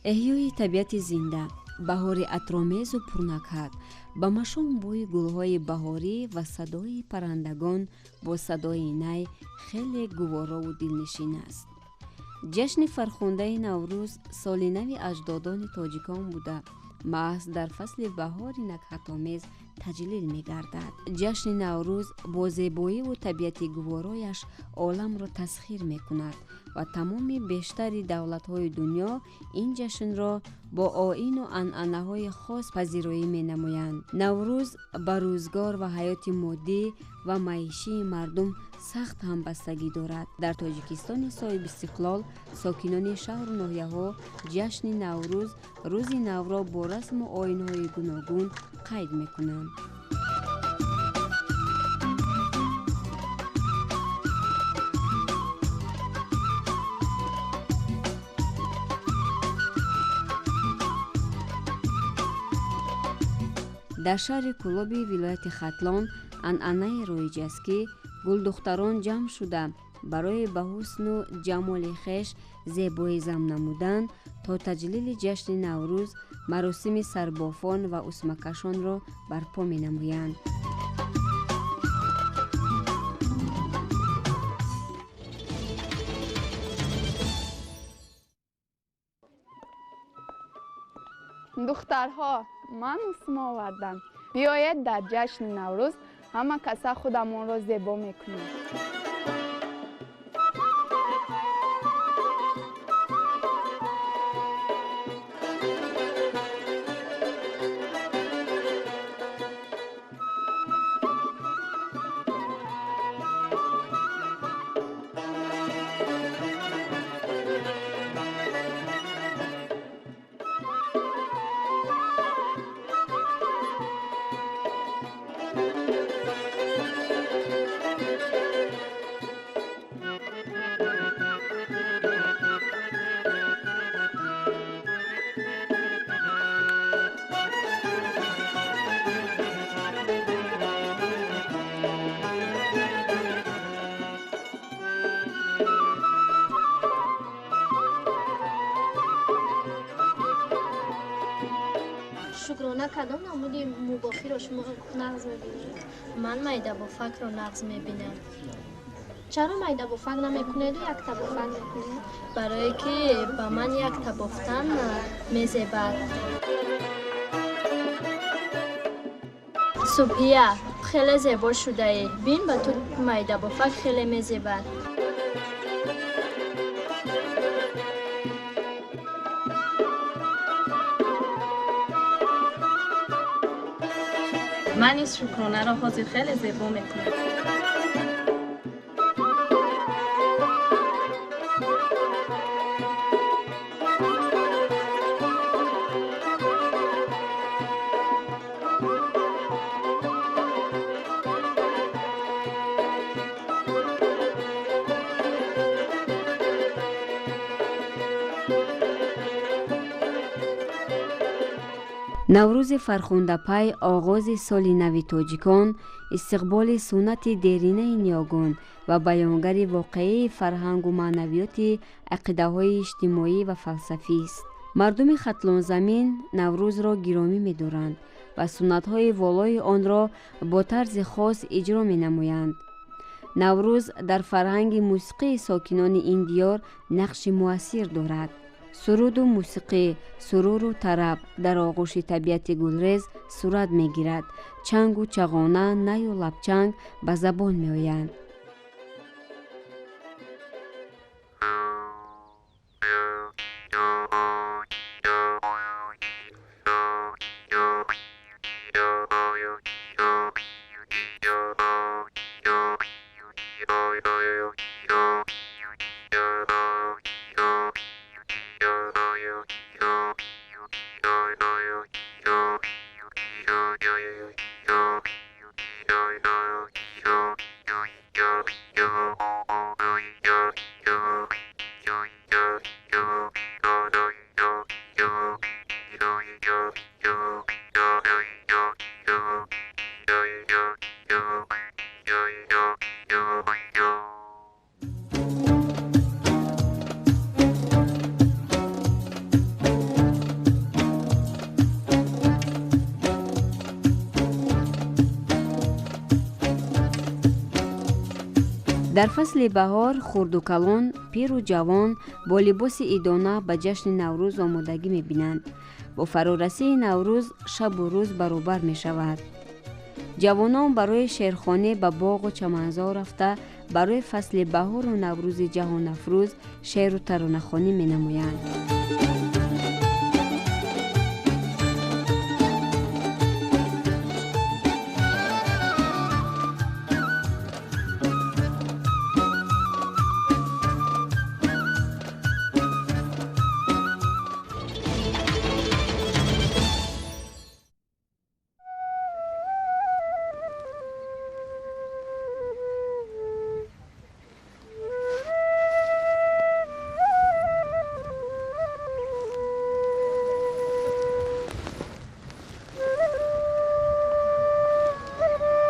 Эҳёи табиати зинда, баҳори атромезу пурнакҳат, ба машом бӯи гулҳои баҳорӣ ва садои паррандагон бо садои най хеле гуворову дилнишин аст. Ҷашни фархундаи Наврӯз соли нави аҷдодони тоҷикон буда, маҳз дар фасли баҳори накҳатомез таҷлил мегардад. Ҷашни Наврӯз бо зебоиву табиати гуворояш оламро тасхир мекунад ва тамоми бештари давлатҳои дунё ин ҷашнро бо оину анъанаҳои хос пазироӣ менамоянд. Наврӯз ба рӯзгор ва ҳаёти моддӣ ва маишии мардум сахт ҳамбастагӣ дорад. Дар Тоҷикистони соҳибистиқлол сокинони шаҳру ноҳияҳо ҷашни Наврӯз, рӯзи навро бо расму оинҳои гуногун қайд мекунанд. Дар шаҳри Кӯлоби вилояти Хатлон анъанае роиҷ аст, ки гулдухтарон ҷамъ шуда барои ба ҳусну ҷамоли хеш зебоӣ зам намудан то таҷлили ҷашни Наврӯз маросими сарбофон ва усмакашонро барпо менамоянд. Духтарҳо, ман усма овардам. Биёед, дар ҷашни Наврӯз ҳама каса худамонро зебо мекунем. Шукрона, кадом намуди мӯбофиро шумо нағз мебинед? Ман майдабофакро нағз мебинам. Чаро майдабофак намекунеду якта бофак мекунед? Барое ки ба ман якта бофтан мезебад. Субҳия, хеле зебо шудаӣ. Бин, ба ту майдабофак хеле мезебад. Ман низ Шукронаро ҳозир хеле зебо мекунам. Наврӯзи фархундапай, оғози соли нави тоҷикон, истиқболи суннати деринаи ниёгон ва баёнгари воқеии фарҳангу маънавиёти ақидаҳои иҷтимоӣ ва фалсафист. Мардуми Хатлонзамин Наврӯзро гиромӣ медоранд ва суннатҳои волои онро бо тарзи хос иҷро менамоянд. Наврӯз дар фарҳанги мусиқии сокинони ин диёр нақши муассир дорад. Суруду мусиқӣ, суруру тараб дар оғӯши табиати гулрез сурат мегирад. Чангу чағона, наю лабчанг ба забон меоянд. Дар фасли баҳор хурду калон, пиру ҷавон бо либоси идона ба ҷашни Наврӯз омодагӣ мебинанд. Бо фарорасии Наврӯз шабу рӯз баробар мешавад. Ҷавонон барои шеърхонӣ ба боғу чаманзор рафта, барои фасли баҳору Наврӯзи ҷаҳонафрӯз шеъру таронахонӣ менамоянд.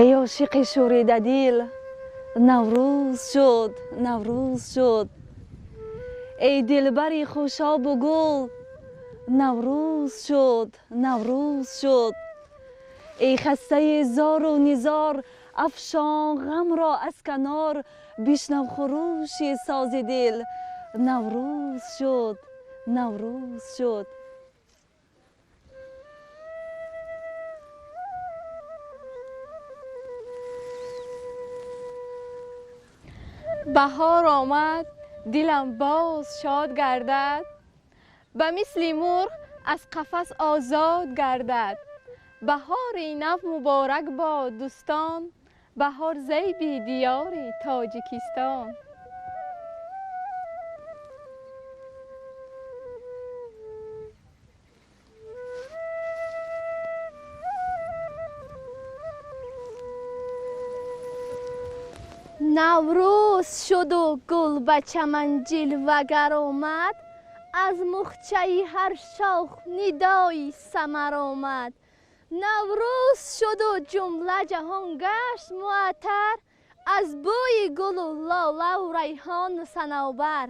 Эй ошиқи шӯридадил, Наврӯз шуд, Наврӯз шуд. Эй дилбари хушобу гул, Наврӯз шуд, Наврӯз шуд. Эй хастаи зору низор, афшон ғамро аз канор, бишнав хурӯши сози дил, Наврӯз шуд, Наврӯз шуд. Баҳор омад, дилам боз шод гардад, ба мисли мурғ аз қафас озод гардад. Баҳори нав муборак бод, дӯстон, баҳор зеби диёри Тоҷикистон. Наврӯз шуду гул ба чаман ҷилвагар омад, аз мухчаи ҳар шох нидои самар омад. Наврӯз шуду ҷумла ҷаҳон гашт муаттар, аз бӯи гулу лолаву райҳону санавбар.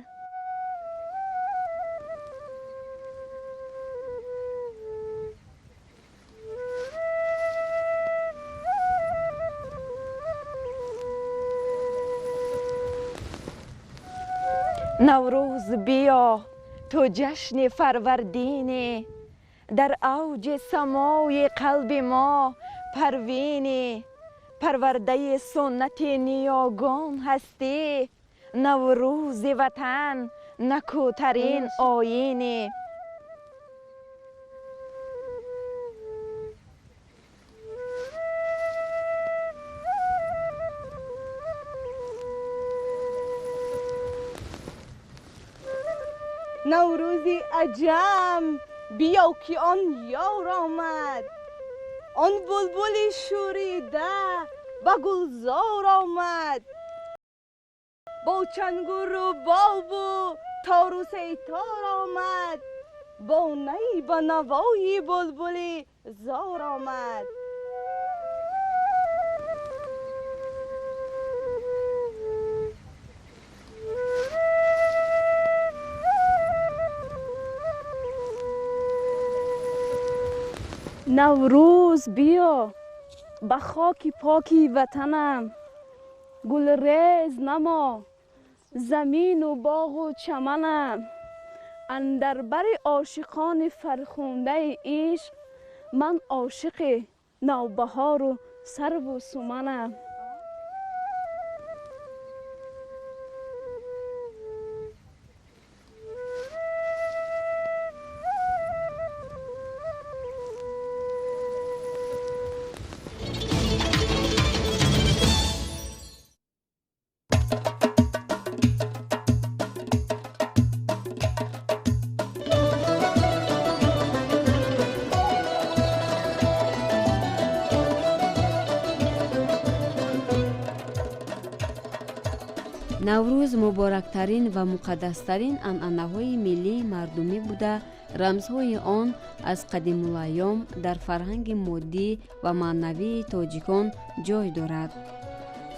Наврӯз биё, ту ҷашни фарвардинӣ, дар авҷи самои қалби мо парвинӣ, парвардаи суннати ниёгон ҳастӣ, Наврӯзи ватан накӯтарин оинӣ. Наврӯзи аҷам биё, ки он ёр омад, он булбули шӯрида ба гулзор омад, бо чангу рубобу тору сетор омад, бо най ба навои булбули зор омад. Наврӯз биё ба хоки поки ватанам, гулрез намо замину боғу чаманам. Андар бари ошиқони фархундаи ишқ, ман ошиқи навбаҳору сарву суманам. Наврӯз муборактарин ва муқаддастарин анъанаҳои миллии мардумӣ буда, рамзҳои он аз қадимулайём дар фарҳанги моддӣ ва маънавии тоҷикон ҷой дорад.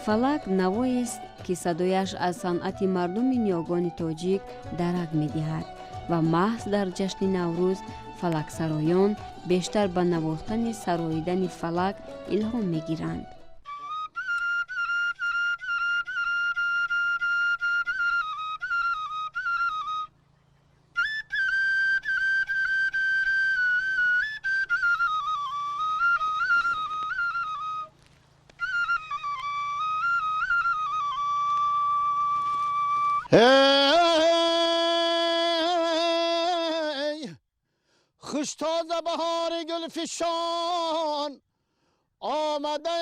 Фалак навоест, ки садояш аз санъати мардуми ниёгони тоҷик дарак медиҳад ва маҳз дар ҷашни Наврӯз фалаксароён бештар ба навохтани сароидани фалак илҳом мегиранд. Хуш тоза баҳори гулфишон омада.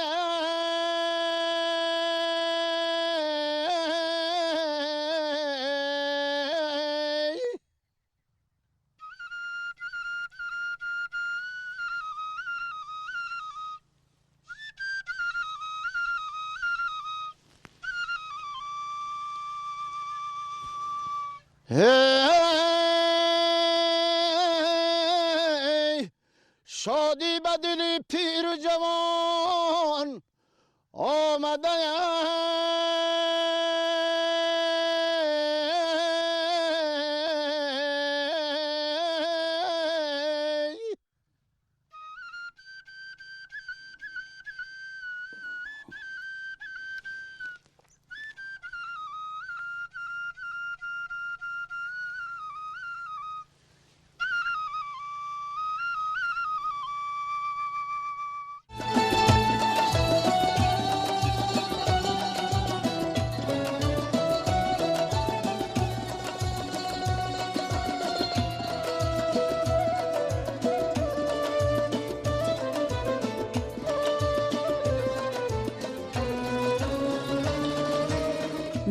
Hey, шодӣ ба дили пиру ҷавон омада.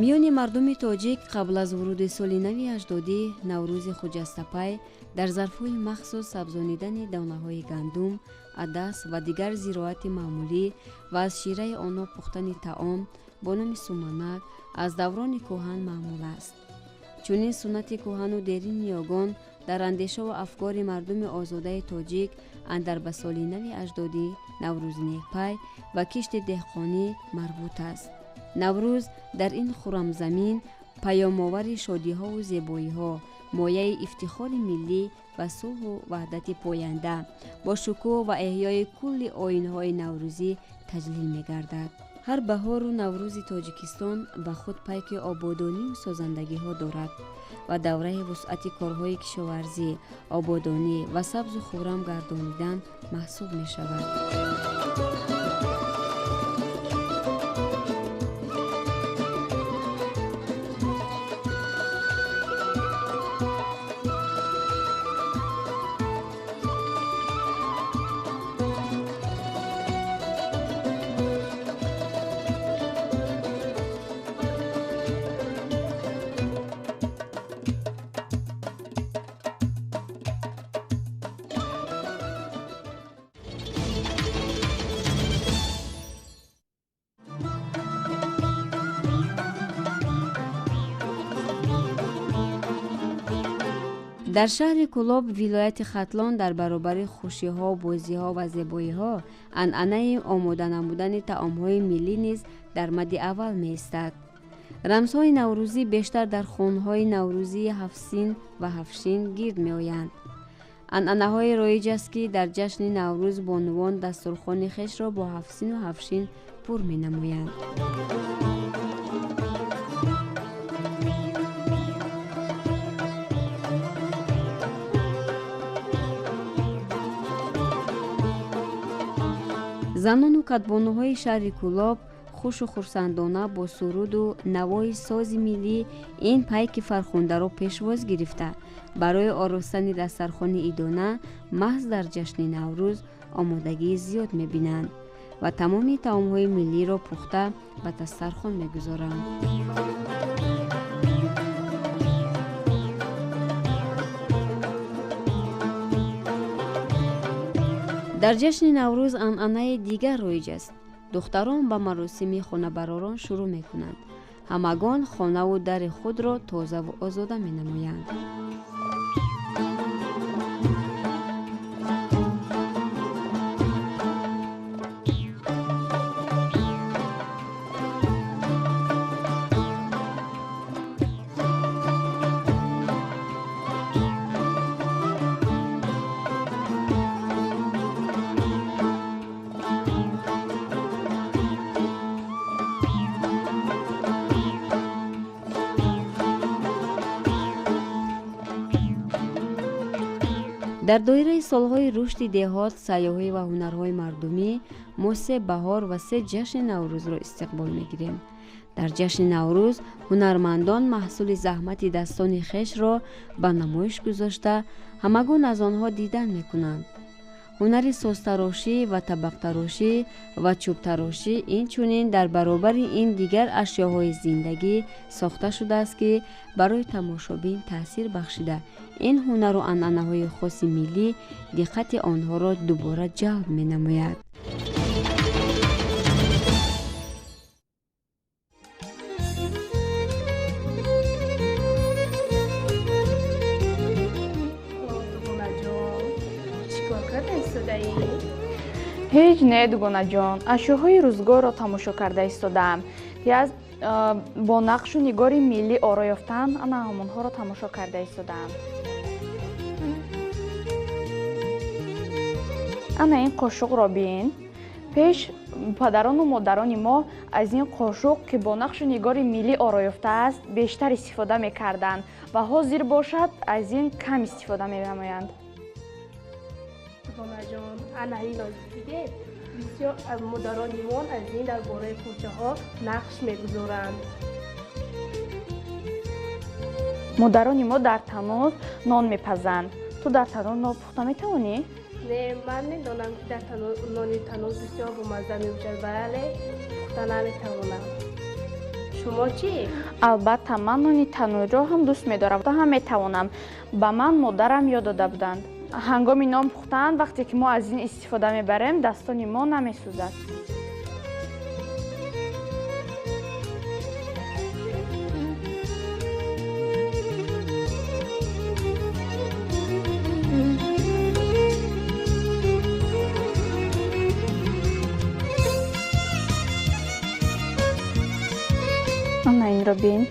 Миёни мардуми тоҷик қабл аз вуруди соли нави аҷдодӣ Наврӯзи Хуҷастапай дар зарфҳои махсус сабзонидани донаҳои гандум, адас ва дигар зироати маъмулӣ ва аз шираи онҳо пухтани таом бо номи суманак аз даврони кӯҳан маъмул аст. Чунин суннати кӯҳану дерини ниёгон дар андешаву афкори мардуми озодаи тоҷик андар ба соли нави аҷдодӣ Наврӯзи некпай ва кишти деҳқонӣ марбут аст. Наврӯз дар ин хуррамзамин паёмовари шодиҳову зебоиҳо, мояи ифтихори миллӣ ва сулҳу ваҳдати поянда бо шукӯҳ ва эҳёи кулли оинҳои наврӯзӣ таҷлил мегардад. Ҳар баҳору Наврӯзи Тоҷикистон ба худ пайки ободонию созандагиҳо дорад ва давраи вусъати корҳои кишоварзӣ, ободонӣ ва сабзу хуррам гардонидан маҳсуб мешавад. Дар шаҳри Кӯлоб, вилояти Хатлон, дар баробари хушиҳо, бозиҳо ва зебоиҳо анъанаи омода намудани таомҳои миллӣ низ дар мадди аввал меистад. Рамзҳои наврӯзӣ бештар дар хонҳои наврӯзии ҳафтсин ва ҳафтшин гирд меоянд. Анъанаҳои роиҷ аст, ки дар ҷашни Наврӯз бонувон дастурхони хешро бо ҳафтсину ҳафтшин пур менамоянд. Занону кадбонуҳои шаҳри Кӯлоб хушу хурсандона бо суруду навои сози миллӣ ин пайки фархундаро пешвоз гирифта, барои оростани дастархони идона маҳз дар ҷашни Наврӯз омодагии зиёд мебинанд ва тамоми таомҳои миллиро пухта ба дастархон мегузоранд. Дар ҷашни Наврӯз анъанаи дигар роиҷ аст. Духтарон ба маросими хонабаророн шурӯъ мекунанд. Ҳамагон хонаву дари худро тозаву озода менамоянд. Дар доираи солҳои рушди деҳот, сайёҳӣ ва ҳунарҳои мардумӣ мо се баҳор ва се ҷашни Наврӯзро истиқбол мегирем. Дар ҷашни Наврӯз ҳунармандон маҳсули заҳмати дастони хешро ба намоиш гузошта, Ҳамагон аз онҳо дидан мекунанд. Ҳунари созтарошӣ ва табақтарошӣ ва чӯбтарошӣ инчунин дар баробари ин дигар ашёҳои зиндагӣ сохта шудааст, ки барои тамошобин таъсир бахшида, ин ҳунару анъанаҳои хоси миллӣ диққати онҳоро дубора ҷалб менамояд. Ҳеҷ не, дугонаҷон, ашёҳои рӯзгорро тамошо карда истодаам, ки аз бо нақшу нигори миллӣ оро ёфтанд, ана ҳамонҳоро тамошо карда истодаам. Ана ин қошуқро бин. Пеш падарону модарони мо аз ин қошуқ, ки бо нақшу нигори миллӣ оро ёфтааст, бештар истифода мекарданд ва ҳозир бошад, аз ин кам истифода менамоянд. Дугонаҷон, ана инро дидед? Бисёр модарони мо аз ин дар бораи кӯчаҳо нақш мегузоранд. Модарони мо дар танур нон мепазанд. Ту дар танур нон пухта метавонӣ? Не, ман медонам, ки дар нони танур бисёр бомазза мебошад, вале пухта наметавонам. Шумо чӣ? Албатта, ман нони танӯрро ҳам дӯст медорам, ҳам метавонам. Ба ман модарам ёд дода буданд. Ҳангоми нон пухтан, вақте ки мо аз ин истифода мебарем, дастони мо намесӯзад. Ана инро бин.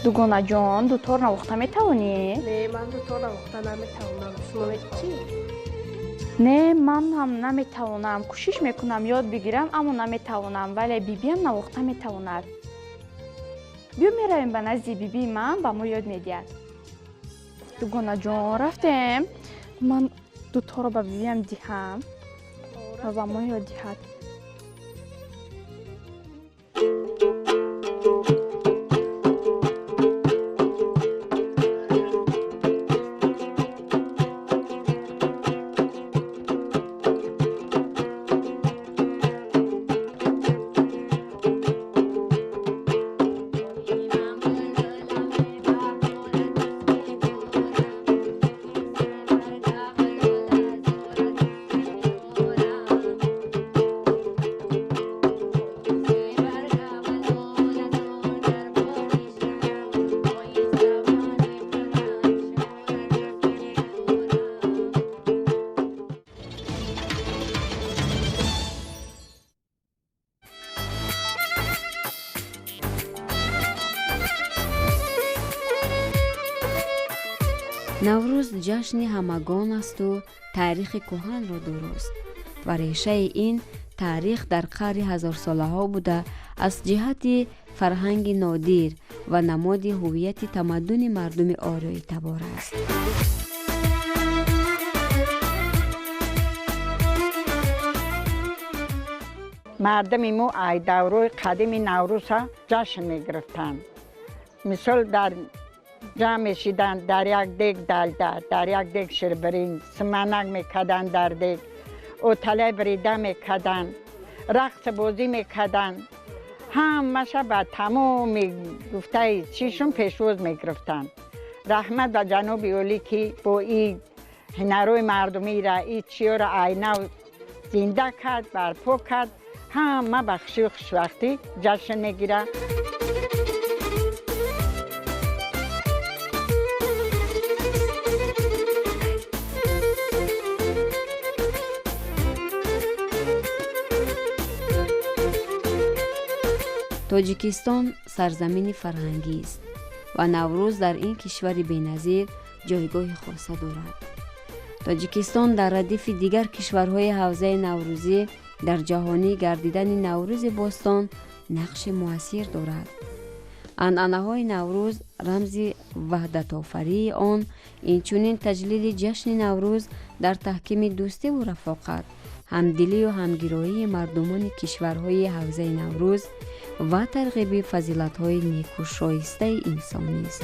Дугонаҷон, дутор навохта метавонӣ? Не, ман дутор навохта наметавонам. Шумо чӣ? Не, ман ҳам наметавонам. Кӯшиш мекунам ёд бигирам, аммо наметавонам, вале бибиам навохта метавонад. Биё меравем ба назди бибии ман, ба мо ёд медиҳад. Дугонаҷон, рафтем. Ман дуторро ба бибиам диҳам ва ба мо ёд диҳад. Наврӯз ҷашни ҳамагон асту таърихи кӯҳанро дуруст ва решаи ин таърих дар қарни ҳазорсолаҳо буда, аз ҷиҳати фарҳанги нодир ва намоди ҳуввияти тамаддуни мардуми ориёитабор аст. Мардуми мо ай даврои қадими Наврӯза ҷашн мегирифтанд. Мисол, дар ҷамъ мешиданд, дар як дег далда, дар як дег ширбиринҷ, симанак мекарданд, дар дег оталай бирида мекарданд, рақс бозӣ мекарданд. Ҳамаша ба тамоми гуфтаи чишон пешвоз мегирифтанд. Раҳмат ба ҷаноби олӣ, ки бо и ҳунарҳои мардумиро, и чиёро айнав зинда кард, барпо кард. Ҳама ба хушию хушбахтӣ ҷашн мегирад. Тоҷикистон сарзамини фарҳангист ва Наврӯз дар ин кишвари беназир ҷойгоҳи хоса дорад. Тоҷикистон дар радифи дигар кишварҳои ҳавзаи наврӯзӣ дар ҷаҳонӣ гардидани Наврӯзи бостон нақши муассир дорад. Анъанаҳои Наврӯз, рамзи ваҳдатофарии он, инчунин таҷлили ҷашни Наврӯз дар таҳкими дӯстиву рафоқат, ҳамдилию ҳамгироии мардумони кишварҳои ҳавзаи Наврӯз ва тарғиби фазилатҳои некушоистаи инсонист.